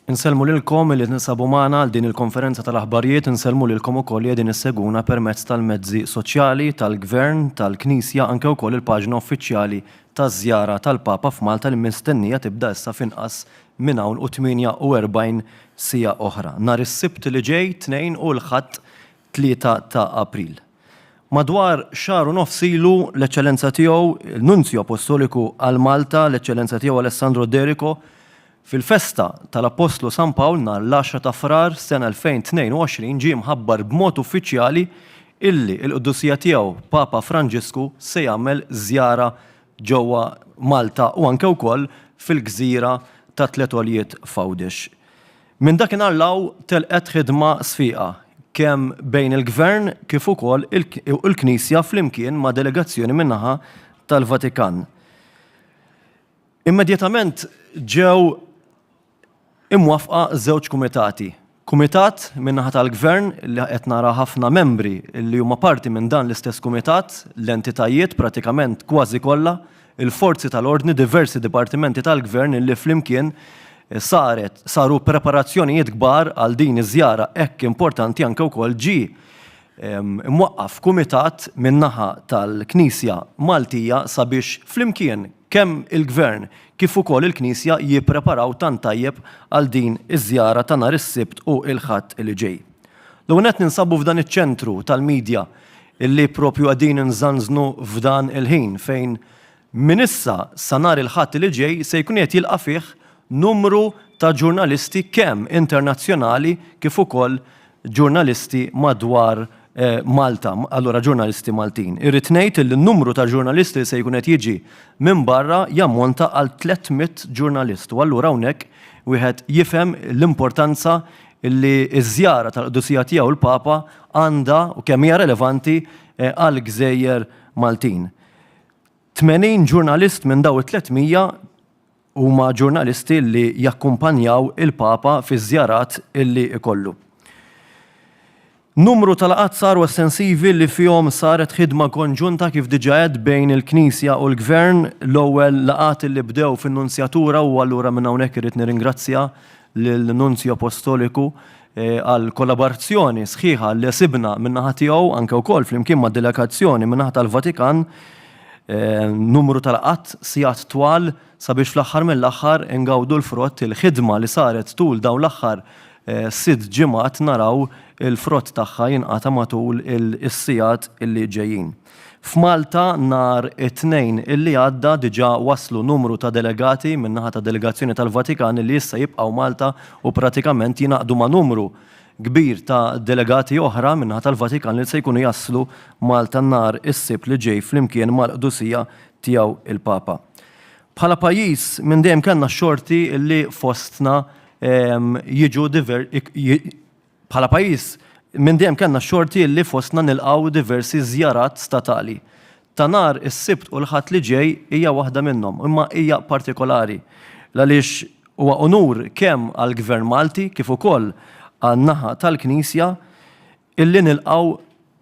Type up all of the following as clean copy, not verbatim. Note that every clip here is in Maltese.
Insellmu lilkom li tinsabu magħna għal din il-konferenza tal-aħbarijiet, insellmu lilkom ukoll li qegħdin issegwuna permezz tal-mezzi soċjali, tal-Gvern, tal-Knisja, anke wkoll il-paġna uffiċjali taż-żjara tal-Papa f'Malta li mistennija tibda issa f'inqas minn hawn u 48 siegħa oħra. Nhar is-Sibt li ġej, 2 u l-Ħadd 3 ta' April. Madwar xahar u nofs ilu, l-Eċċellenza Tiegħu, il-Nunzju Apostoliku għal Malta, l-Eċċellenza Tiegħu Alessandro Derico, fil-festa tal-Appostlu San Pawl nhar l-għaxra ta' Frar sena 2022 ġie mħabbar b'mod uffiċjali illi l-Qdusija Tiegħu Papa Franġisku se jagħmel żjara ġewwa Malta u anke wkoll fil-gżira tat-Tliet Għoljiet f'Għawdex. Minn dakinhar 'l hawn telqet ħidma sfiqa kemm bejn il-Gvern kif ukoll il-Knisja flimkien ma' delegazzjoni min-naħa tal-Vatikan. Immedjatament ġew imwaffqa żewġ kumitati. Kumitat min-naħa tal-Gvern li qed nara ħafna membri li huma parti minn dan l-istess kumitat, l-entitajiet pratikament kważi kollha, il-forzi tal-ordni, diversi dipartimenti tal-Gvern illi flimkien saret, saru preparazzjonijiet kbar għal din iż-żjara hekk importanti anke wkoll ġie mwaqqaf kumitat min-naħa tal-Knisja Maltija sabiex flimkien kemm il-Gvern kif ukoll il-Knisja jippreparaw tant tajjeb għal din iż-żjara ta' nhar is-Sibt u l-Ħadd li ġej. L-ewwel nett ninsabu f'dan iċ-ċentru tal-media illi propju qegħdin inżanżnu f'dan il-ħin fejn minn issa sa nhar il-Ħadd li ġej se jkun qed jilqa' fih numru ta' ġurnalisti kemm internazzjonali kif ukoll ġurnalisti madwar Malta, allura ġurnalisti Maltin. Irrid ngħid illi n-numru ta' ġurnalisti li se jkun qed jiġi minn barra jammonta għal 300 ġurnalist u allura hawnhekk wieħed jifhem l-importanza li ż-żjara tal-Qdusija Tiegħu l-Papa għandha u kemm hija relevanti għall-gżejjer Maltin. 80 ġurnalist minn daw it-300 huma ġurnalisti li jakkumpanjaw il-Papa fiż-żjarat illi jkollu. Numru ta' laqgħat saru estensivi li fihom saret ħidma konġunta kif diġà għedt bejn il-Knisja u l-Gvern. L-ewwel laqgħat li bdew fin-Nunzjatura u allura minn hawnhekk irrid nirringrazzja lill-Nunzju Apostoliku għall-kollaborazzjoni sħiħa li sibna min-naħa tiegħu anke wkoll flimkien mad-delegazzjoni min-naħa tal-Vatikan. Numru ta' laqgħat sigħat twal sabiex fl-aħħar mill-aħħar ingawdu l-frott il-ħidma li saret tul dawn l-aħħar sitt ġimgħat naraw il-frott tagħha jinqata' matul is-sigħat illi ġejjin. F'Malta nhar it-Tnejn illi għadda diġà waslu numru ta' delegati min-naħa tad-delegazzjoni tal-Vatikan illi issa jibqgħu Malta u pratikament jingħaqdu ma' numru kbir ta' delegati oħra min-naħa tal-Vatikan li se jkunu jaslu Malta nhar is-Sibt li ġej flimkien mal-Qdusija Tiegħu il-Papa. Bħala pajjiż minn dejjem kellna x-xorti li fostna jiġu bħala pajjiż minn dejjem kellna x-xorti li fostna nilqgħu diversi żjarat statali. Ta' nhar is-Sibt u l-Ħadd li ġej hija waħda minnhom, imma hija partikolari. L-għaliex huwa unur kemm għall-Gvern Malti kif ukoll għan-naħa tal-Knisja illi nilqgħu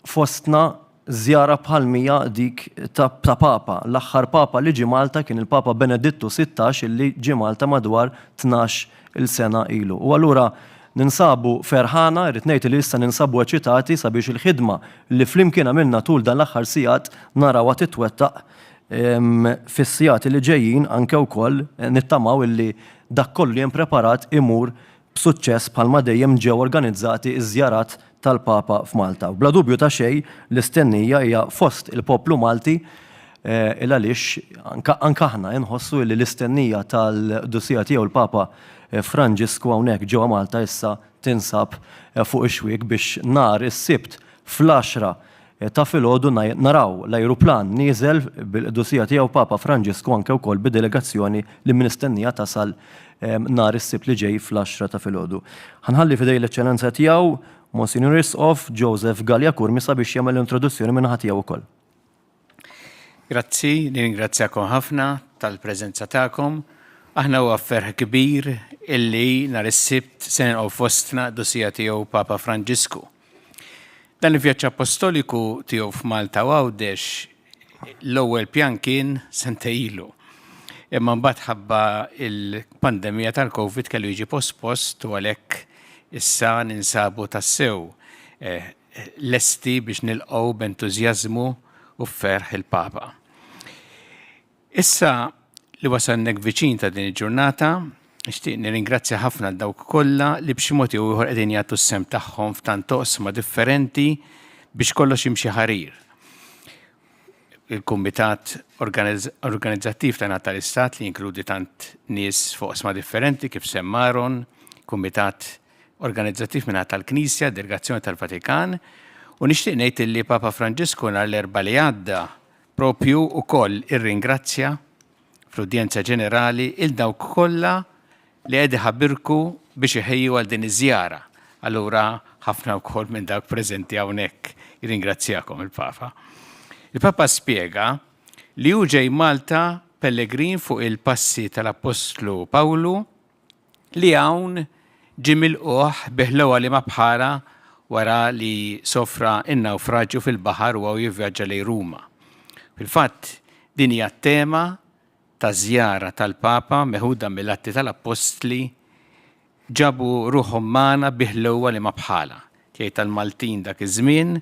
fostna żjara bħal m'hija dik ta' Papa. L-aħħar Papa li ġie Malta kien il-Papa Benedittu 16 illi ġie Malta madwar 12-il sena ilu. U allura ninsabu ferħana, irrid ngħid li issa ninsabu eċitati sabiex il-ħidma li flimkien għamilna tul dan l-aħħar sigħat narawha titwettaq fis-sigħat li ġejjin anke wkoll nittamaw illi dak kollu li hemm preparat imur b'suċċess bħalma dejjem ġew organizzati ż-żjarat tal-Papa f'Malta. U bla dubju ta' xejn l-istennija hija fost il-poplu Malti il għaliex anke aħna inħossu li l-istennija tal-Qdusija Tiegħu l-Papa Franġisku hawnhekk ġewwa Malta issa tinsab fuq ix-xwiek biex nhar is-Sibt fl-għaxra ta' filgħodu naraw l-ajruplan nieżel bil-Qdusija Tiegħu Papa Franġisku anke wkoll bid-delegazzjoni li mistennija tasal nhar is-Sibt li ġej fl-għaxra ta' filgħodu. Ħa nħalli f'idej l-Eċċellenza Tiegħu Monsinjur Isqof Joseph Galea Curmi sabiex jagħmel l-introduzzjoni min-naħa tiegħu wkoll. Grazzi, nirringrazzjakom ħafna tal-preżenza tagħkom. Aħna huwa ferħ kbir illi nhar is-Sibt se nilqgħu fostna Qdusija Tiegħu Papa Franġisku. Dan il-vjaġġ appostoliku tiegħu f'Malta u Għawdex l-ewwel pjan kien sentejn ilu. Imma mbagħad ħabba il-pandemija tal-Covid kellu jiġi pospost u għalhekk issa ninsabu tassew eh, lesti biex nilqgħu b'entużjażmu u ferħ il-Papa. Issa li wasalna hekk viċin ta' din il-ġurnata, nixtieq nirringrazzja ħafna l dawk kollha li b'xi mod jew ieħor qegħdin jagħtu s-sehem tagħhom f'tant oqsma differenti biex kollox jimxi ħarir. Il-Kumitat Organizzattiv ta' Natal Istat li jinkludi tant nies fuq oqsma differenti kif semma Aaron, Kumitat Organizzattiv minn tal-Knisja, Delegazzjoni tal-Vatikan, u nixtieq ngħid li Papa Franġisku nhar l-Erbgħa li għadda Propju wkoll irringrazzja fl-udjenza ġenerali 'il dawk kollha li qed iħabirku biex iħejju għal din iż-żjara. Allura ħafna wkoll minn dawk preżenti hawnhekk jirringrazzjakom il-Papa. Il-Papa spjega li hu ġej Malta pellegrin fuq il-passi tal-Appostlu Pawlu li hawn ġie milqugħ bi ħlewwa liema bħalha wara li sofra n-nawfraġju fil-baħar huwa u jivvjaġġa lejn Ruma. Fil-fatt, din hija t-tema taż-żjara tal-Papa meħuda mill-Atti tal-Appostli, Ġabu ruħhom magħna bi ħlewwa liema bħalha. Tgħid tal-Maltin dak iż-żmien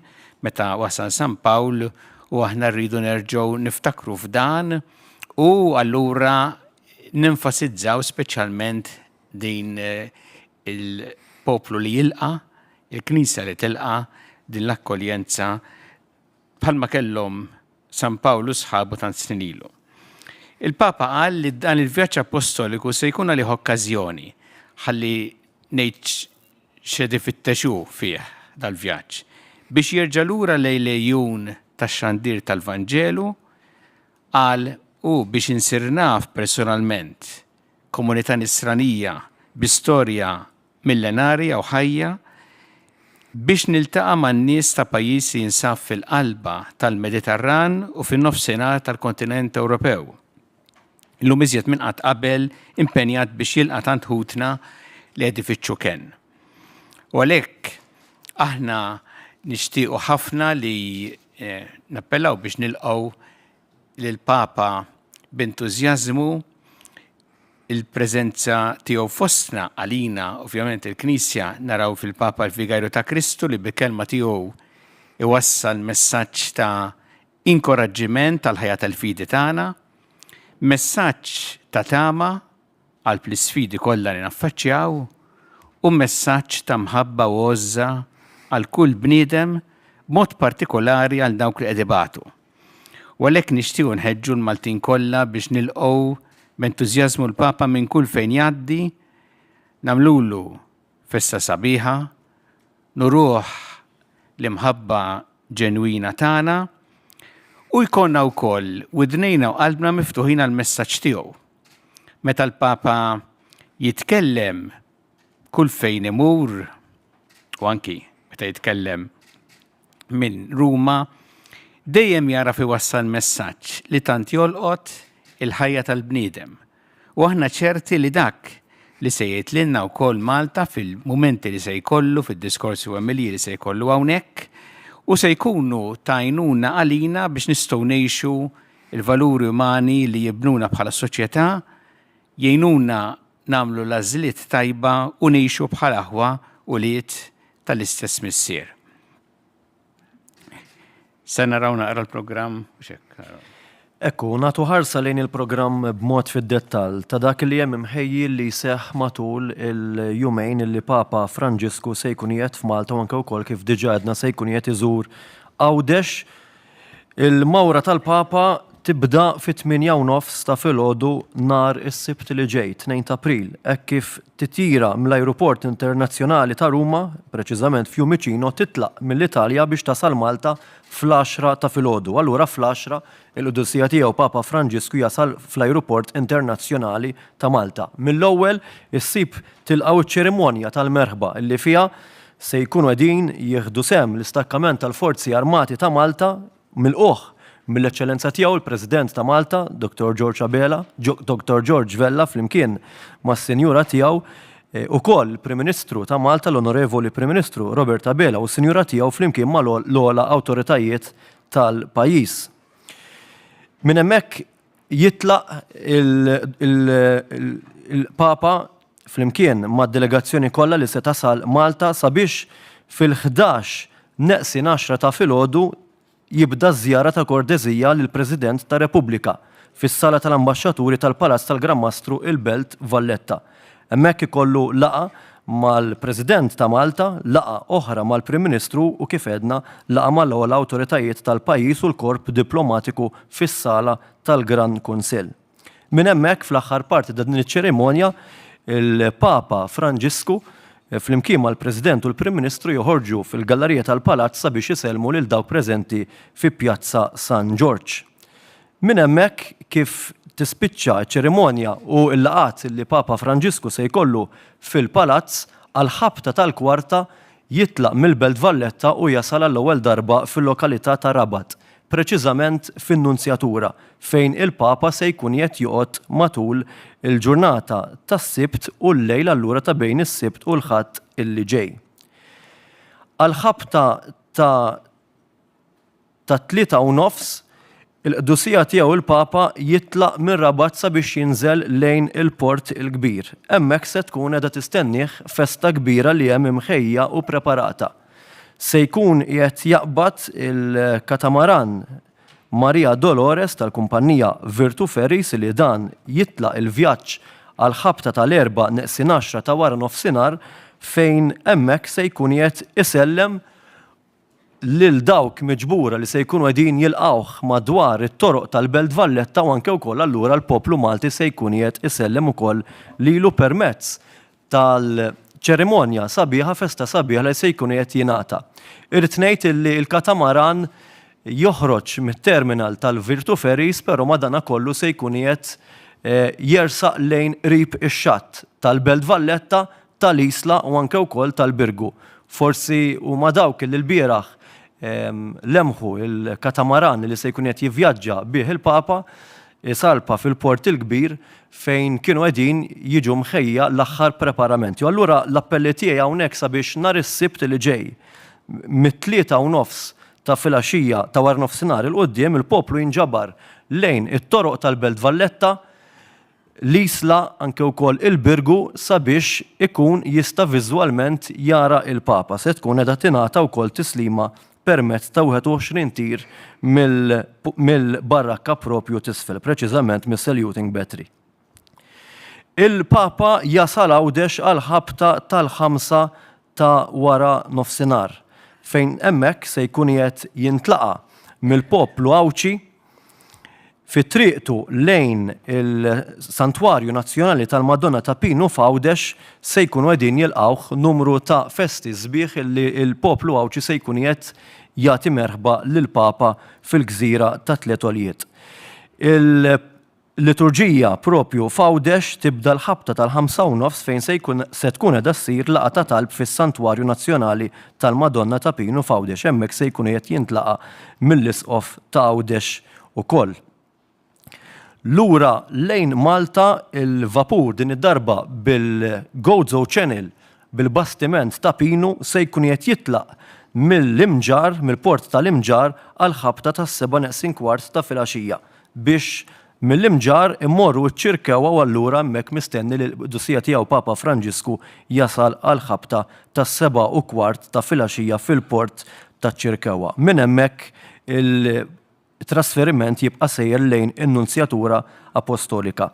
meta wasal San Pawl u aħna rridu nerġgħu niftakru f'dan u allura nenfasizzaw speċjalment din il-poplu li jilqa', il-Knisja li tilqa' din l-akkoljenza bħalma kellhom San Pawl u sħabu tant snin ilu. Il-Papa qal li dan il-vjaġġ appostoliku se jkun għalih okkażjoni ħalli ngħid x'qed ifittex hu fih dal-vjaġġ, biex jerġa' lura lejn l-għejun tax-xandir tal-Vanġelu, qal hu biex insir naf personalment komunità Nisranija bi storja millenarja u ħajja, biex niltaqa' man-nies ta' pajjiż li jinsab fil-qalba tal-Mediterran u fin-Nofsinhar tal-kontinent Ewropew. Illum iżjed minn qatt qabel impenjat biex jilqa' tant ħutna li qed ifittxu kenn. U għalhekk aħna nixtiequ ħafna li eh, nappellaw biex nilqgħu lill-Papa b'entużjażmu il-preżenza tiegħu fostna għalina, ovvjament il-Knisja naraw fil-Papa l-Vigajru ta' Kristu li bil-kelma tiegħu iwassal messaġġ ta' inkoraġġiment tal-ħajja tal-fidi tagħna, messaġġ ta' tama qalb l-isfidi kollha li naffaċċjaw u messaġġ ta' mħabba u għożża għal kull bniedem b'mod partikolari għal dawk li qed ibatu. U għalhekk nixtiequ nħeġġu l-Maltin kollha biex nilqgħu b'entużjażmu l-Papa minn kull fejn jgħaddi, nagħmlulu festa sabiħa, nuruh l-imħabba ġenwina tagħna u jkollna wkoll widnejna u qalbna miftuħin għall-messaġġ tiegħu. Meta l-Papa jitkellem kull fejn imur u anki meta jitkellem minn Ruma, dejjem jagħraf iwassal messaġġ li tant jolqot il-ħajja tal-bniedem. U aħna ċerti li dak li se jgħid lilna wkoll Malta fil-mumenti li se jkollu, fid-diskorsi u emilji li se jkollu hawnhekk, u se jkunu ta' għajnuna għalina biex nistgħu ngħixu il-valuri umani li jibnuna bħala soċjetà, jgħinuna nagħmlu l-għażliet tajba u ngħixu bħal aħwa ulied tal-istess Missier. Se naraw naqra l-programm u x'hekk. Ekku, nagħtu ħarsa lejn il-programm b'mod fid-dettall ta' dak li hemm imħejji li jseħħ matul il-jumejn li Papa Franġisku se jkun qiegħed f'Malta u anke wkoll kif diġà għedna se jkun qiegħed iżur Għawdex. Il-mawra tal-Papa tibda fit-tmienja u nofs ta' filgħodu nhar is-Sibt li ġej, 2 ta' April, hekk kif titjira mill-Ajruport Internazzjonali ta' Ruma, preċiżament Fiumicino, titlaq mill-Italja biex tasal Malta fl-għaxra ta' filgħodu. Allura fl-għaxra, il-Qdusija Tiegħu Papa Franġisku jasal fl-Ajruport Internazzjonali ta' Malta. Mill-ewwel issib tilqgħu ċ-ċerimonja tal-merħba li fiha se jkunu qegħdin jieħdu sehem l-istakkament tal-Forzi Armati ta' Malta milqugħ mill-Eċċellenza Tiegħu l-President ta' Malta, Dottor George Abela, Dottor George Vella flimkien mas-Sinjura Tiegħu, ukoll il-Prim Ministru ta' Malta l-Onorevoli Prim Ministru Robert Abela u s-Sinjura Tiegħu flimkien mal-ogħla awtoritajiet tal-pajjiż. Minn hemmhekk. Jitlaq il-Papa flimkien mad-delegazzjoni kollha li se tasal Malta sabiex fil-11 neqsin għaxra ta' filgħodu jibda ż-żjara ta' kortesija lill-President tar-Repubblika fis-Sala tal-Ambaxxaturi tal-Palazz tal-Gran Mastru il-Belt Valletta. Hemmhekk ikollu laqgħa mal-President ta' Malta, laqgħa oħra mal-Prim Ministru u kif għedna laqgħa mal-ogħla awtoritajiet tal-pajjiż u l-korp diplomatiku fis-Sala tal-Gran Kunsill. Minn hemmhekk fl-aħħar parti ta' din iċ-ċerimonja il-Papa Franġisku flimkien mal-President u l-Prim Ministru joħorġu fil-gallarija tal-Palazz sabiex isellmu lil dawk preżenti fi Pjazza San Ġorġ. Minn hemmhekk kif tispiċċa ċ-ċerimonja u l-laqgħat li Papa Franġisku se jkollu fil-Palazz, għall-ħabta tal-kwarta jitlaq mill-Belt Valletta u jasal għall-ewwel darba fil-lokalità ta' Rabat, preċiżament fin-Nunzjatura, fejn il-Papa se jkun qiegħed joqgħod matul il-ġurnata tas-Sibt u l-lejl allura ta' bejn is-Sibt u l-Ħadd illi ġej. Għall-ħabta ta' tat-3:30, il-Qdusija Tiegħu il-Papa jitlaq mir-Rabat sabiex jinżel lejn il-Port il-Kbir. Hemmhekk se tkun qiegħda tistennieh festa kbira li hemm imħejja u preparata. Se jkun qiegħed jaqbad il-katamaran Maria Dolores tal-kumpannija Virtu Ferries li dan jitlaq il-vjaġġ għall-ħabta tal-erbgħa neqsin għaxra ta' wara nofsinhar fejn hemmhekk se jkun qiegħed isellem lil dawk miġbura li se jkunu qegħdin jilqgħuh madwar it-toroq tal-Belt Valletta u anke wkoll allura l-poplu Malti se jkun qiegħed isellem ukoll lilu permezz tal-ċerimonja sabiħa, festa sabiħa li se jkun qiegħed jingħata. Irrid ngħid illi l-katamaran joħroġ mit-terminal tal-Virtu Ferries però madanakollu se jkun qiegħed jersaq lejn qrib ix-xatt tal-Belt Valletta tal-Isla u anke wkoll tal-Birgu. Forsi huma dawk li lbieraħ lemħu l-katamaran li se jkun qed jivvjaġġa bih il-Papa isalpa fil-Port il-Kbir fejn kienu qegħdin jiġu mħejja l-aħħar preparamenti. U allura l-appelli tiegħi hawnhekk sabiex nhar is-Sibt li ġej mit-3:30 ta' filgħaxija ta' waranofsinhar 'il quddiem il-poplu jinġabar lejn it-toroq tal-Belt Valletta l-Isla anke wkoll il-Birgu sabiex ikun jista' viżwalment jara il-Papa. Se tkun qiegħda tingħata wkoll tislima permezz ta' 21 tir mill-barrakka propju t'isfel, preċiżament mis-Saluting Battery. Il-Papa jasal Għawdex għall-ħabta tal-ħamsa ta' wara nofsinhar, fejn hemmhekk se jkun qiegħed jintlaqa' mill-poplu Għawdxi fi triqtu lejn il-Santwarju Nazzjonali tal-Madonna ta' Pinu f'Għawdex se jkunu qegħdin jilqgħuh numru ta' festi sbieħ li l-poplu Għawdxi se jkun qiegħed jagħti merħba lill-Papa fil-gżira tat-Tliet Għoljiet. Liturġija propju f'Għawdex tibda l-ħabta tal-5:30 fejn se jkun se tkun qiegħda ssir laqgħa ta' talb fis-Santwarju Nazzjonali tal-Madonna ta' Pinu f'Għawdex. Hemmhekk se jkun qiegħed jintlaqa' mill-Isqof ta' Għawdex ukoll. Lura lejn Malta il-vapur din id-darba bil-Gozo Channel bil-bastiment ta' Pinu se jkun qiegħed jitlaq mill-Imġarr, mill-port tal-Imġarr għall-ħabta tas-sebgħa neqsin kwart ta' filgħaxija. biex mill-Imġarr immorru ċ-Ċirkewwa u allura hemmhekk mistenni li l-Qdusija Tiegħu Papa Franġisku jasal għall-ħabta tas-7:15 ta' filgħaxija fil-port taċ-Ċirkewwa. Minn hemmhekk il-trasferiment jibqa' sejjer lejn in-Nunzjatura Apostolika.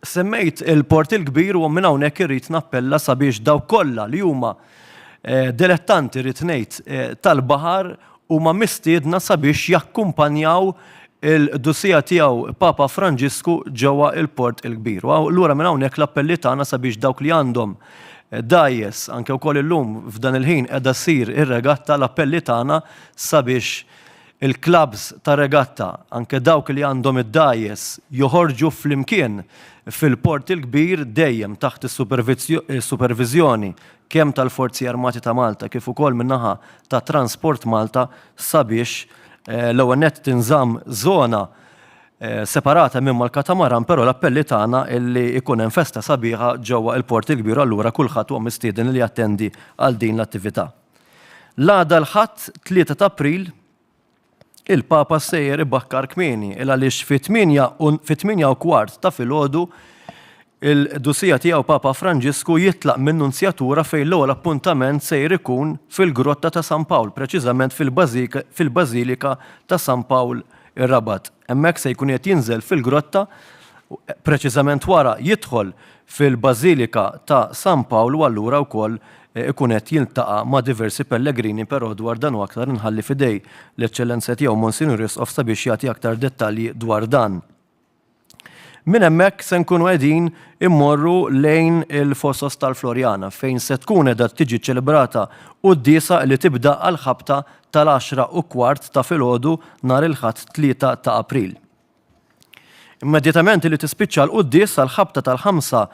Semmejt il-Port il-Kbir u minn hawnhekk irrid nappella sabiex dawk kollha li huma dilettanti rrid ngħid tal-baħar huma mistiedna sabiex jakkumpanjaw il-Qdusija Tiegħu Papa Franġisku ġewwa il-Port il-Kbir. U allura minn hawnhekk l-appelli tagħna sabiex dawk li għandhom dgħajjes, anke wkoll illum f'dan il-ħin qiegħda ssir ir-regatta, l-appelli tagħna sabiex il-klabbs ta' regatta, anke dawk li għandhom id-dgħajjes, joħorġu flimkien fil-Port il-Kbir dejjem taħt is-superviżjoni kemm tal-Forzi Armati ta' Malta kif ukoll min-naħa ta' Transport Malta sabiex l-ewwel nett tinżamm żona separata minn mal-katamaran però l-appelli tagħna li jkun hemm festa sabiħa ġewwa il-Port il-Kbir u allura kulħadd huwa mistieden li jattendi għal din l-attività. L-għada l-Ħadd 3 ta' April. Il-Papa sejjer ibakkar kmieni il għaliex fit-8 u fit-8 u kwart ta' filgħodu il-Qdusija Tiegħu Papa Franġisku jitlaq min-Nunzjatura fejn l-ewwel appuntament sejjer ikun fil-Grotta ta' San Pawl, preċiżament fil-Bażilika ta' San Pawl ir-Rabat. Hemmhekk se jkun qiegħed jinżel fil-grotta, preċiżament wara jidħol fil-Bażilika ta' San Pawl u allura wkoll ikun qed jiltaqa' ma' diversi pellegrini però dwar dan u aktar inħalli f'idej l-Eċċellenza Tiegħu Monsinjur Isqof sabiex jagħti aktar dettalji dwar dan. Minn hemmhekk se nkunu qegħdin immorru lejn il-Fosos tal-Floriana fejn se tkun qiegħda tiġi ċċelebrata quddiesa li tibda għall-ħabta tal-għaxra u kwart ta' filgħodu nhar il-Ħadd 3 ta' April. Immedjatament li tispiċċa l-quddies għall-ħabta tal-ħamsa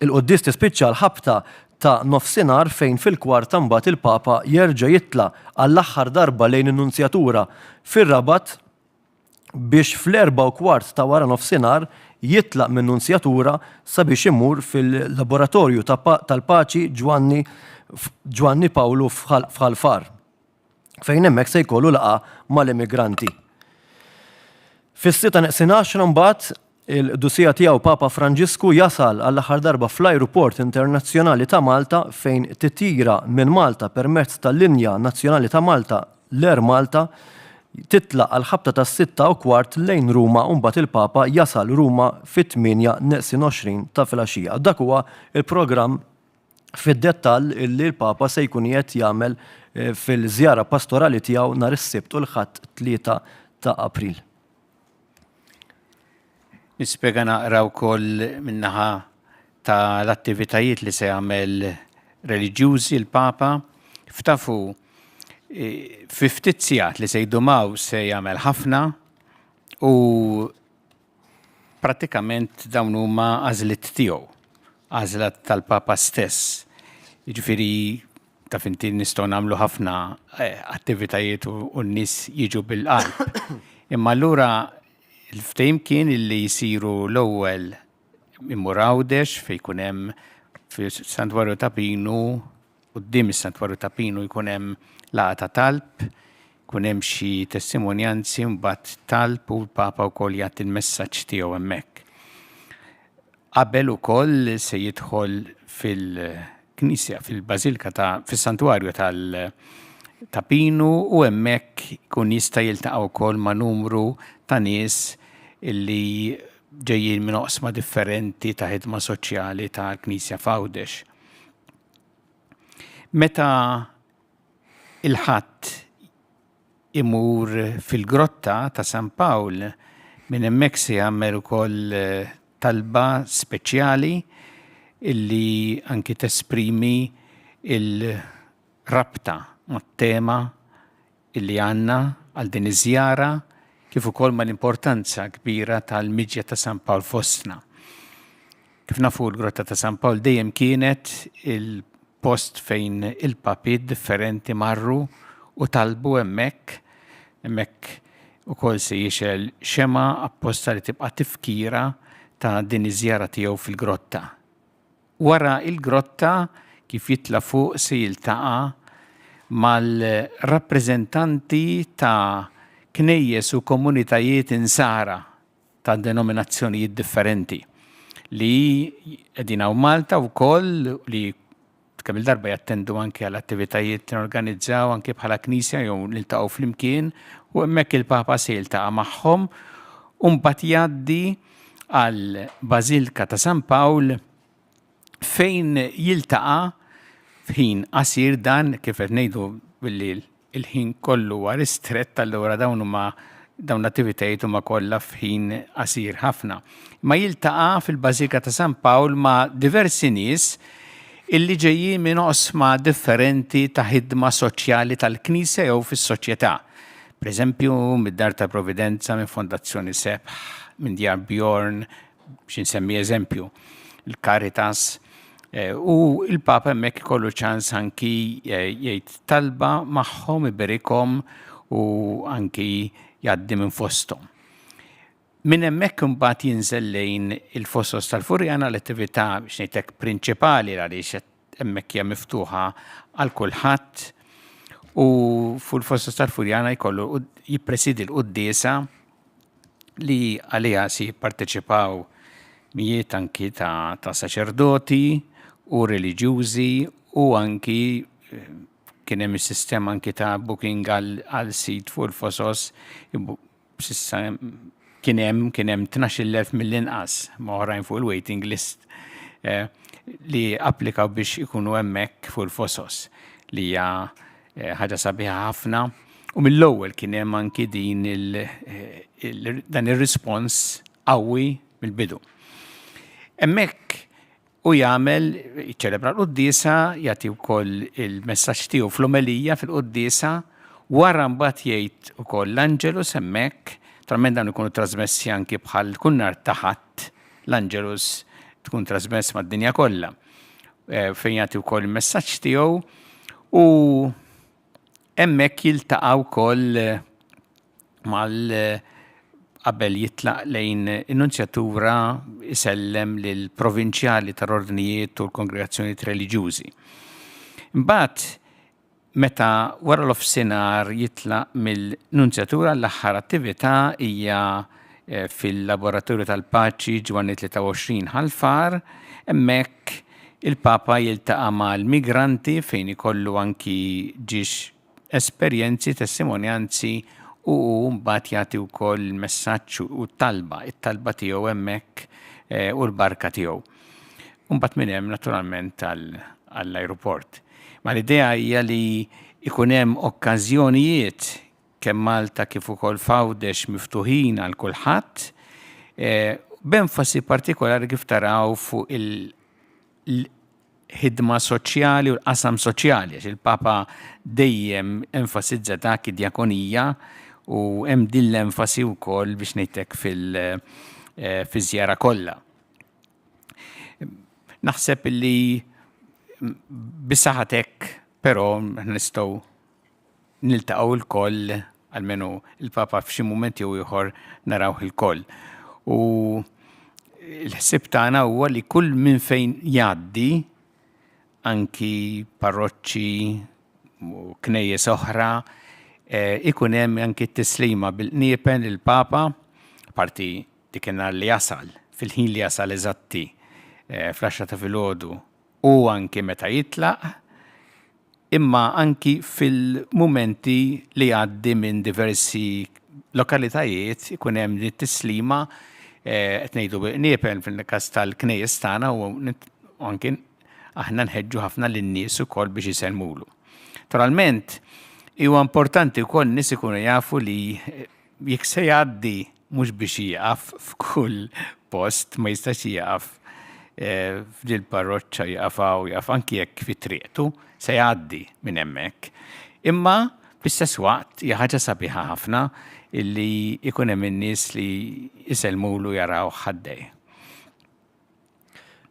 Il-quddies tispiċċa għall-ħabta ta' nofsinhar fejn fil-kwarta mbagħad il-Papa jerġa' jitla' għall-aħħar darba lejn in-Nunzjatura fir-Rabat biex fl-erbgħa u kwart ta' wara nofsinhar jitlaq min-Nunzjatura sabiex imur fil-Laboratorju tal-Paċi Ġwanni Ġwanni Pawlu f'Ħal Far. Fejn hemmhekk se jkollu laqgħa mal-immigranti. Fis-sitta neqsin għaxra mbagħad il-Qdusija Tiegħu Papa Franġisku jasal għall-aħħar darba fl-Ajruport Internazzjonali ta' Malta fejn titjira minn Malta permezz tal-linja nazzjonali ta' Malta l-Air Malta titlaq għall-ħabta tas-6:15 lejn Ruma u mbagħad il-Papa jasal Ruma fit-tmienja neqsin 20 ta' filgħaxija. Dak huwa l-programm fid-dettall illi l-Papa se jkun qiegħed jagħmel fil-żjara pastorali tiegħu nhar is-Sibt u l-Ħadd 3 ta' April. Nispjega naqra wkoll min-naħa ta' l-attivitajiet li se jagħmel reliġjużi l-Papa. Ftafu eh, fi ftit sigħat li se jdumaw se jagħmel ħafna u Prattikament dawn huma għażliet tiegħu, għażla tal-Papa stess. Jiġifieri taf inti nistgħu nagħmlu ħafna eh, attivitajiet u n-nies jiġu bil-qalb. Imma allura l-ftehim kien illi jsiru l-ewwel immur Għawdex fejn jkun hemm fis-Santwarju ta' Pinu Quddiem is-Santwarju ta' Pinu jkun hemm laqgħa ta' talb, jkun hemm xi testimonjanzi mbagħad talb u l-Papa wkoll jagħti l-messaġġ tiegħu hemmhekk. Qabel ukoll se jidħol fil-knisja, fil-bażilka ta' fis-santwarju tal ta' Pinu u hemmhekk jkun jista' jiltaqa' wkoll ma' numru ta' nies illi ġejjin minn oqsma differenti ta' ħidma soċjali tal-Knisja f'Għawdex. Meta il-Ħadd imur fil-grotta ta' San Pawl, minn hemmhekk se jagħmel ukoll talba speċjali illi anki tesprimi il-rabta mat-tema illi għandna għal din iż-żjara kif ukoll mal-importanza kbira tal-miġja ta' San Pawl fostna. Kif nafu l-Grotta ta' San Pawl dejjem kienet il-post fejn il-papiet differenti marru u talbu hemmhekk, hemmhekk ukoll se jixgħel xemgħa apposta li tibqa' tifkira ta' din iż-żjara tiegħu fil-grotta. Wara il-grotta, kif jitla' fuq se jiltaqa' mal-rappreżentanti ta' knejjes u komunitajiet insara ta' denominazzjonijiet differenti li qegħdin hawn Malta wkoll li kemm-il darba jattendu anke għal attivitajiet li norganizzaw anke bħala Knisja jew niltaqgħu flimkien u hemmhekk il-Papa se jiltaqa' magħhom u mbagħad jgħaddi għal Bażilka ta' San Pawl fejn jiltaqa' f'ħin qasir dan kif qed ngħidu billi il-ħin kollu huwa ristrett allura dawn huma dawn l-attivitajiet huma kollha f'ħin qasir ħafna. Ma jiltaqa' fil-Bażilka ta' San Pawl ma' diversi nies illi ġejjin minn oqsma differenti ta' ħidma soċjali tal-Knisja jew fis-soċjetà. Pereżempju, mid-Dar tal-Providenza, minn Fondazzjoni Sebħ, minn Djar Bjorn, biex insemmi eżempju, il-Caritas, eh, u il-Papa hemmhekk ikollu ċans anki eh, jgħid talba magħhom, iberikhom u anki jgħaddi minn fosthom. Minn hemmhekk imbagħad jinżel lejn il-Fosos tal-Furjana l-attività biex ngħidlek prinċipali għaliex hemmhekk hija miftuħa għal kulħadd. U fuq il-Fosos tal-Furjana jkollu jippresidi l-quddiesa li għaliha se jipparteċipaw mijiet anki ta', ta saċerdoti u reliġjużi u anki eh, kien hemm is-sistema anki ta' booking għal sit fuq il-fosos S'issa kien hemm kien hemm 12,000 mill-inqas ma' oħrajn fuq il-waiting list eh, li applikaw biex ikunu hemmhekk fuq il-fosos li hija eh, ħaġa sabiħa ħafna. U mill-ewwel kien hemm anki din il, eh, dan ir-rispons qawwi mill-bidu. Hemmhekk Hu jagħmel, jiċċelebra l-quddiesa, jagħti wkoll il-messaġġ tiegħu fl-omelija fil-quddiesa, wara mbagħad jgħid ukoll l-Angelus hemmhekk, naturalment dawn ikunu trasmessi anki bħal kull nhar ta' Ħadd, l-Angelus tkun trasmess mad-dinja kollha, eh, fejn jagħti wkoll il-messaġġ tiegħu u hemmhekk jiltaqa' wkoll mal qabel jitlaq lejn in-nunzjatura isellem lill-provinċjali tal-ordnijiet u l-kongregazzjonijiet reliġjużi. Imbagħad meta wara l-ofsinhar jitlaq mill-nunzjatura l-aħħar attività hija eh, fil-Laboratorju tal-Paċi Ġwanni 23 Ħal Far, hemmhekk il-Papa jiltaqa' mal-migranti fejn ikollu anki ġiex esperjenzi, testimonjanzi u hu mbagħad jagħti wkoll il-messaġġ u t-talba, it-talba tiegħu hemmhekk eh, u l-barka tiegħu. U mbagħad minn hemm naturalment għall-ajruport. Ma l-idea hija li ikun hemm okkażjonijiet kemm Malta kif ukoll f'Għawdex miftuħin għal kulħadd, eh, b'enfasi partikolari kif taraw fuq il ħidma soċjali u l-qasam soċjali, għax il-Papa dejjem enfasizza dak id-djakonija u hemm din l-enfasi wkoll biex ngħidlek fil-żjara eh, kollha. Naħseb li bisaħatek però nistgħu niltaqgħu lkoll, almenu il-Papa f'xi mument jew ieħor narawh ilkoll. U l-ħsieb tagħna huwa li kull minn fejn jgħaddi anki parroċċi u knejjes oħra, eh, ikun hemm anki t-tislima bil-qniepen il-Papa, parti dik li jasal, fil-ħin li jasal eżatti eh, fl-10 ta' filgħodu u anki meta jitlaq, imma anki fil-mumenti li jgħaddi minn diversi lokalitajiet ikun hemm din it-tislima eh, qed ngħidu bil-qniepen fil-każ tal-knejjes tagħna u anki aħna nħeġġu ħafna lin-nies ukoll biex isellmulu. Naturalment, huwa importanti wkoll nies ikunu jafu li eh, jekk se jgħaddi mhux biex jieqaf f'kull post, ma jistax jieqaf eh, f'dil parroċċa jieqaf hawn, jieqaf anki jekk fi triqtu, se jgħaddi minn hemmhekk. Imma fl-istess waqt hija ħaġa sabiħa ħafna illi jkun hemm in-nies li jsellmulu jaraw ħaddej.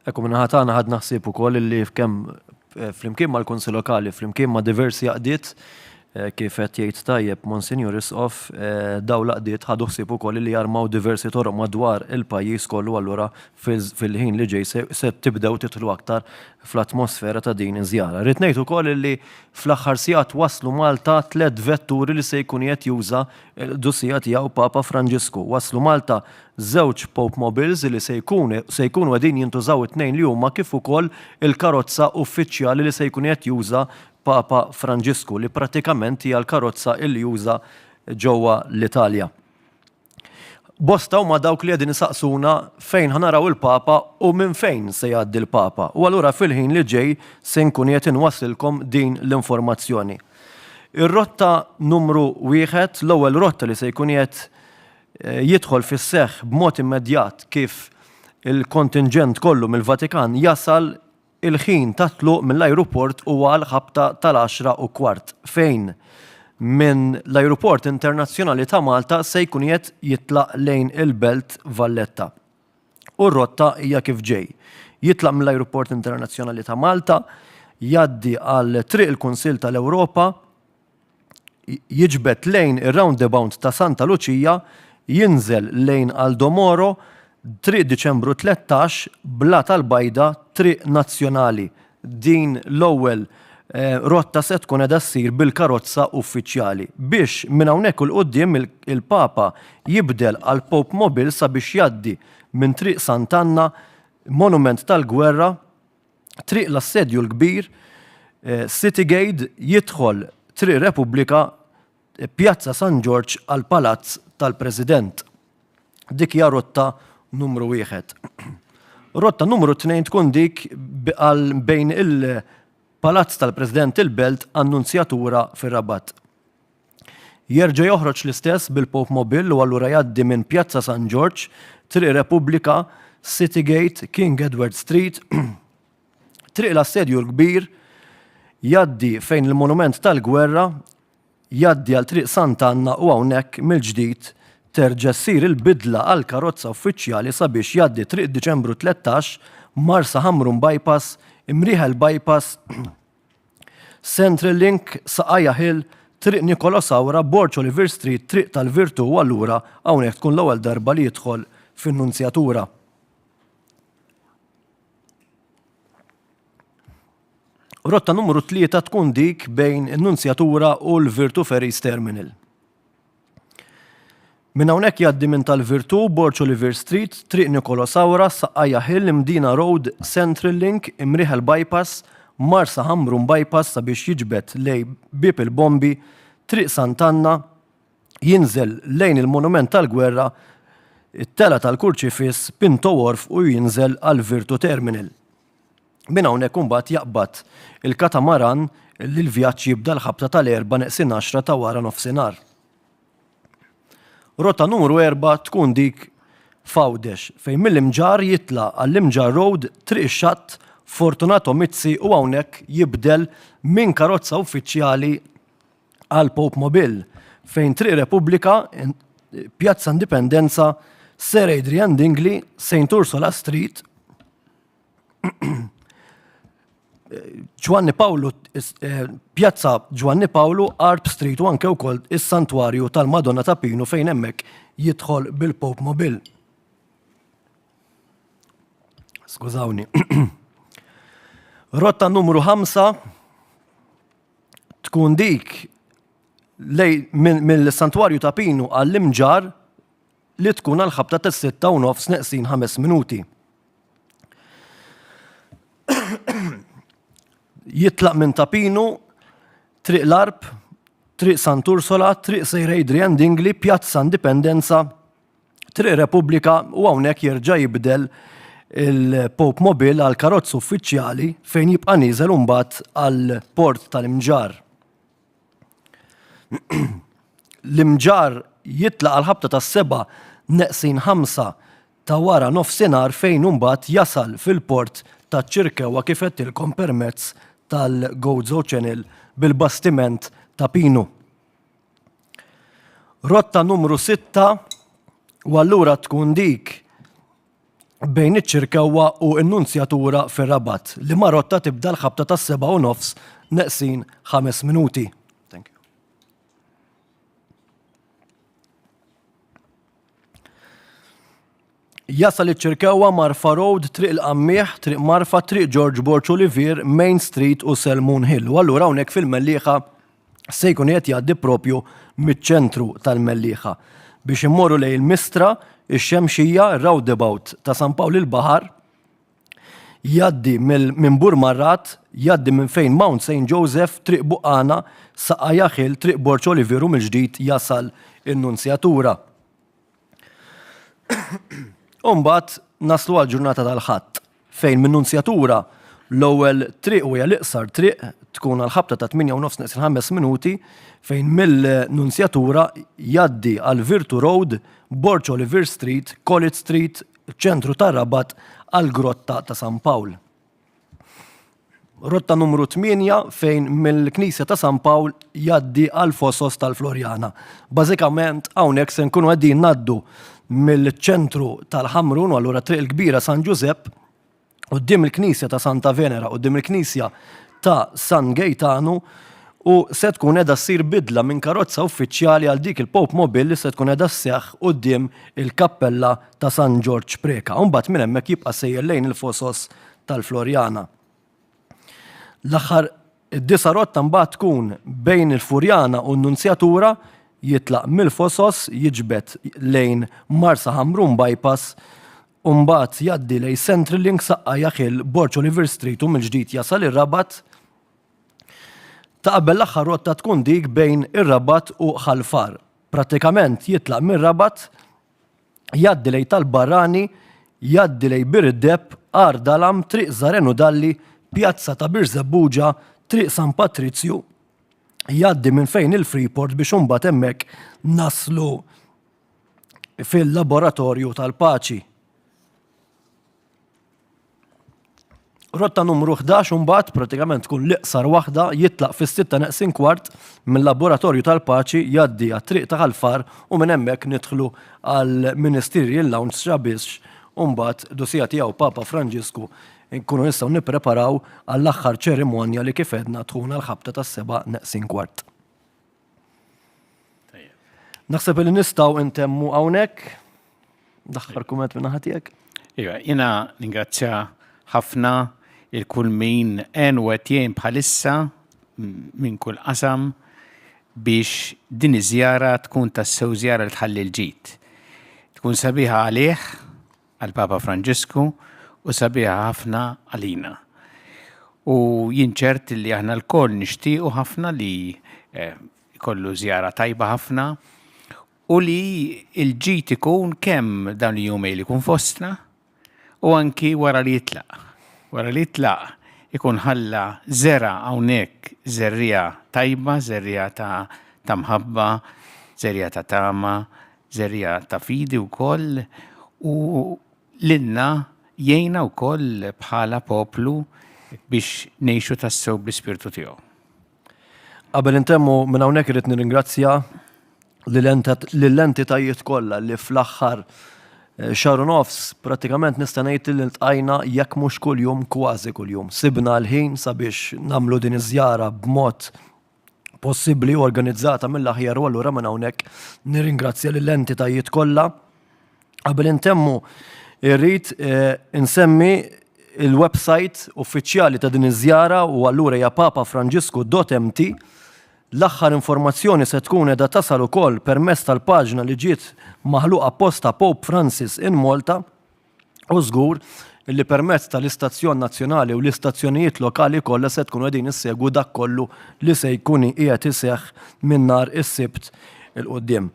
Ekku min-naħa tagħna ħadna ħsieb ukoll illi kemm eh, flimkien mal-Kunsill Lokali, flimkien ma' diversi għaqdiet eh, kif qed jgħid tajjeb Monsinjur Isqof, eh, daw l-għaqdiet ħadu ħsieb ukoll li jarmaw diversi toroq madwar il-pajjiż kollu allura fil-ħin li ġej se tibdew tidħlu aktar fl-atmosfera ta' din iż-żjara. Rrid ngħid ukoll li fl-aħħar sigħat waslu Malta tliet vetturi li se jkun qed juża l-qdusija tiegħu Papa Franġisku. Waslu Malta żewġ Pope Mobiles li se jkun se jkunu qegħdin jintużaw it-tnejn li huma kif ukoll il-karozza uffiċjali li se jkun qed juża Papa Franġisku li prattikament hija l-karozza illi juża ġewwa l-Italja. Bosta huma dawk li qegħdin isaqsuna fejn ħa naraw il-Papa u minn fejn se jgħaddi l-Papa u allura fil-ħin li ġej se nkun qiegħed inwasslilkom din l-informazzjoni. Ir-rotta numru wieħed, l-ewwel rotta li se jkun qiegħed jidħol fis-seħħ b'mod immedjat kif il-kontinġent kollu mill-Vatikan jasal il-ħin tat-tluq mill-ajruport huwa għall-ħabta tal-għaxra u kwart fejn minn l-Ajruport Internazzjonali ta' Malta se jkun qiegħed jitlaq lejn il-Belt Valletta. U r-rotta hija kif ġej. Jitlaq mill-Ajruport Internazzjonali ta' Malta, jgħaddi għal Triq il-Kunsill tal-Ewropa, jiġbed lejn ir-roundabout ta' Santa Luċija, jinżel lejn Aldo Moro, Triq Diċembru 13, Blata l-Bajda, Triq Nazzjonali. Din l-ewwel rotta se tkun qiegħda ssir bil-karozza uffiċjali biex minn hawnhekk u 'l quddiem il-Papa jibdel għal Pope Mobile sabiex jgħaddi minn Triq Sant'Anna, Monument tal-Gwerra, Triq l-Assedju l-Kbir, City Gate, jidħol Triq Repubblika, Pjazza San Ġorġ għall-Palazz tal-President. Dik hija rotta numru wieħed. Rotta numru tnejn tkun dik għal bejn il-Palazz tal-President il-Belt għan-Nunzjatura fir-Rabat. Jerġa' joħroġ l-istess bil-Pope Mobile u allura jgħaddi minn Pjazza San Ġorġ, Triq Repubblika, City Gate, King Edward Street, Triq l-Assedju l-Kbir, jgħaddi fejn il-Monument tal-Gwerra, jgħaddi għal Triq Sant'Anna u hawnhekk mill-ġdid terġa' ssir il-bidla għal karozza uffiċjali sabiex jgħaddi Triq Diċembru 13, Marsa Ħamrun Bypass, Imrieħel Bypass, Central Link, Saqajja Hill, Triq Nikolo Saura, Borg Olivier Street, Triq tal-Virtù u allura hawnhekk tkun l-ewwel darba li jidħol fin-Nunzjatura. Rotta numru 3 tkun dik bejn in-Nunzjatura u l-Virtu Ferries Terminal. Minn hawnhekk jgħaddi minn tal-Virtu, Borg Olivier Street, Triq Nikolo Saura, Saqqajja Hill, Imdina Road, Central Link, Imrieħel Bypass, Marsa Ħamrun Bypass sabiex jiġbed lej Bieb il-Bombi, Triq Sant'Anna, jinżel lejn il-Monument tal-Gwerra, it-Telgħa tal-Kurċifiss, Pinto Wharf u jinżel għall-Virtu Terminal. Minn hawnhekk imbagħad jaqbad il-katamaran li l-vjaġġ jibda l-ħabta tal-erba' neqsin għaxra ta' wara nofsinhar. Rotta numru erba' tkun dik f'Għawdex fejn mill-Imġarr jitla' għall-Imġarr Road, Triq ix-Xatt, Fortunato Mizzi u hawnhekk jibdel minn karozza uffiċjali għal Pope Mobile fejn Triq Repubblika, Pjazza Indipendenza, Sir Adrian Dingli, St. Ursula Street, Ġwanni Pawlu, eh, Pjazza Ġwanni Pawlu, Arp Street u anke wkoll is-Santwarju tal-Madonna ta' Pinu fejn hemmhekk jidħol bil-Pope Mobile. Skużawni. Rotta numru 5 tkun dik lej mill-Santwarju ta' Pinu għall-Imġar li tkun għal ħabta tas-sitta u nofs neqsin ħames minuti. Jitlaq minn Ta' Pinu, Triq l-Arb, Triq Sant'Ursola, Triq Sir Adrian Dingli, Pjazza Indipendenza, Triq Repubblika u hawnhekk jerġa' jibdel il-Pope Mobile għal karozza uffiċjali fejn jibqa' nieżel imbagħad għal port tal-Imġarr. L-Imġarr jitlaq għall-ħabta tas-sebgħa neqsin ħamsa ta' wara nofsinhar fejn imbagħad jasal fil-port taċ-Ċirkewwa kif għedtilkom permezz tal-Gozo Channel bil-bastiment ta' Pinu. Rotta numru 6 u allura tkun dik bejn iċ-Ċirkewwa u n-Nunzjatura fir-Rabat, liema rotta tibda l-ħabta tas-sebgħa u nofs neqsin ħames minuti. Thank you. Jasal iċ-Ċirkewwa Marfa Road, Triq il-Qammieħ, Triq Marfa, Triq Ġorġ Borg Olivier, Main Street u Selmun Hill. U allura hawnhekk fil-Mellieħa se jkun qed jgħaddi propju miċ-ċentru tal-Mellieħa. Biex immorru lejn il-Mistra, ix-Xemxija, ir-roundabout ta' San Pawl il-Baħar, jgħaddi minn Burmarrad, jgħaddi minn fejn Mount St. Joseph, Triq Buqana, Saqajja Hill, Triq Borġ Olivier u mill-ġdid jasal in-Nunzjatura. U mbagħad naslu għall-ġurnata tal-Ħadd fejn min-Nunzjatura l-ewwel triq u hija l-iqsar triq tkun għal ħabta ta' 8 u nofs neqsin 5 minuti fejn mill-Nunzjatura jgħaddi għal Virtu Road, Borg Olivier Street, College Street, ċentru tar-Rabat għal Grotta ta' San Pawl. Rotta numru 8 fejn mill-Knisja ta' San Pawl jgħaddi għal Fosos tal-Floriana. Bażikament hawnhekk se nkunu qegħdin ngħaddu mill-ċentru tal-Ħamrun u allura Triq il-Kbira San Ġużepp quddiem il-Knisja ta' Santa Venera, quddiem il-Knisja ta' San Gejtanu u se tkun qiegħda ssir bidla minn karozza uffiċjali għal dik il-Pope Mobile li se tkun qiegħda sseħħ quddiem il-Kappella ta' San Ġorġ Preca. U mbagħad minn hemmhekk jibqa' sejjer lejn il-Fosos tal-Floriana. L-aħħar Id-disa' rotta mbagħad tkun bejn il-Furjana u n-Nunzjatura, jitlaq mill-Fosos, jiġbed lejn Marsa Ħamrun Bypass u mbagħad jgħaddi lejn Central Link, Saqqajja Hill, Borg Oliver Street u mill-ġdid jasal ir-Rabat. Ta' qabel l-aħħar rotta tkun dik bejn ir-Rabat u Ħal Far. Prattikament jitlaq mir-Rabat, jgħaddi lejn Tal-Barrani, jgħaddi lejn Bir id-Deheb, Għar Dalam, Triq Żarenu Dalli, Pjazza ta' Birżebbuġa, Triq San Patrizju, jgħaddi minn fejn il-Freeport biex imbagħad hemmhekk naslu fil-Laboratorju tal-Paċi. Rotta numru 11 imbagħad pratikament tkun l-iqsar waħda jitlaq fis-sitta neqsin kwart mill-Laboratorju tal-Paċi jgħaddi għat-triq ta' Ħal Far u minn hemmhekk nidħlu għal Ministerial Lounge sabiex imbagħad dusija tiegħu Papa Franġisku nkunu nistgħu nippreparaw għall-aħħar ċerimonja li kif għedna tkun għall-ħabta tas-sebgħa neqsin kwart. Naħseb li nistgħu intemmu hawnhekk. L-aħħar kumment minn naħa tiegħek. Iva, jiena ningrazzja ħafna il kull min għen u qed jgħin bħalissa minn kull qasam biex din iż-żjara tkun tassew żjara li tħalli l-ġid. Tkun sabiħa għalih, għall-Papa Franġisku, u sabiħa ħafna għalina. U jien ċert li aħna lkoll nixtiequ ħafna li eh, jkollu żjara tajba ħafna u li l-ġid ikun kemm dawn il-jumej li jkun fostna u anki wara li jitlaq. Wara li jitlaq ikun ħalla żera hawnhekk żerriegħa tajba, żerriegħa ta' ta' mħabba, żerriegħa ta' tama, żerriegħa ta' fidi wkoll u lilna jgħinna wkoll bħala poplu biex ngħixu tassew bl-ispirtu tiegħu. Qabel intemmu minn hawnhekk irid nirringrazzja lill-entitajiet kollha li fl-aħħar eh, xahar u nofs pratikament nista' ngħid li ltqajna jekk mhux kuljum kważi kuljum. Sibna l-ħin sabiex nagħmlu din iż-żjara b'mod possibbli u organizzata mill-aħjar u allura minn hawnhekk nirringrazzja lill-entitajiet kollha. Qabel intemmu irrid eh, insemmi il-website uffiċjali ta' din iż-żjara u allura hija papafranġisku.mt. L-aħħar informazzjoni se tkun qiegħda tasal ukoll permezz tal-paġna li ġiet maħluqa apposta Pope Francis in Malta. U żgur li permezz tal-istazzjon nazzjonali u l-istazzjonijiet lokali kollha se tkunu qegħdin issegwu dak kollu li se jkun qiegħed iseħħ minn nhar is-Sibt 'il quddiem.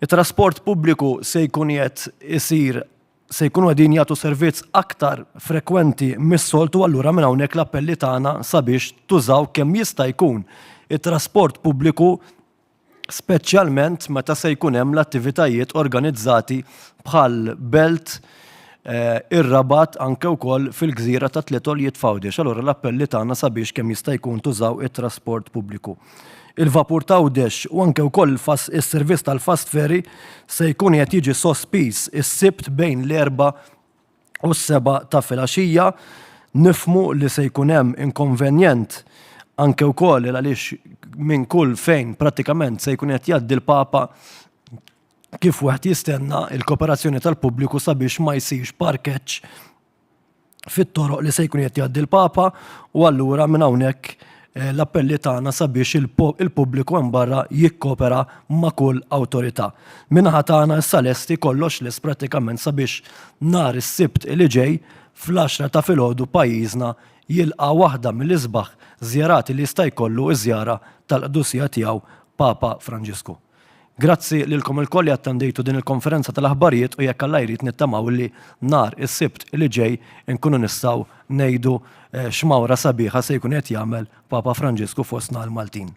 It-trasport pubbliku se jkun qiegħed isir se jkunu qegħdin jagħtu servizz aktar frekwenti mis-soltu allura minn hawnhekk l-appelli tagħna sabiex tużaw kemm jista' jkun it-trasport pubbliku speċjalment meta se jkun hemm l-attivitajiet organizzati bħal Belt, eh, ir-Rabat anke wkoll fil-gżira ta' Tliet Għoljiet f'Għawdex. Allura l-appelli tagħna sabiex kemm jista' jkun tużaw it-trasport pubbliku. Il-vapur ta' Għawdex u anke wkoll is-servizz tal-fast ferry se jkun qed jiġi sospiż is-Sibt bejn l-erba' u s-sebgħa ta' filgħaxija. Nifhmu li se jkun hemm inkonvenjent anke wkoll għaliex minn kull fejn prattikament se jkun qed jgħaddi l-Papa kif wieħed jistenna il-kooperazzjoni tal-pubbliku sabiex ma jsirx parkeġġ fit-toroq li se jkun qed jgħaddi l-Papa u allura minn hawnhekk eh, l-appelli tagħna sabiex il-pubbliku hemm barra jikkopera ma' kull awtorità. Min-naħa tagħna issa lesti kollox lest prattikament sabiex nhar is-Sibt li ġej fl-għaxra ta' filgħodu pajjiżna jilqa' waħda mill-isbaħ żjarat li jista' jkollu ż-żjara tal-Qdusija Tiegħu Papa Franġisku. Grazzi lilkom ilkoll li attendejtu din il-konferenza tal-aħbarijiet u jekk Alla jrid nittamaw li nhar is-Sibt li ġej inkunu nistgħu ngħidu x'mawra sabiħa se jkun qed jagħmel Papa Franġisku fostna l-Maltin.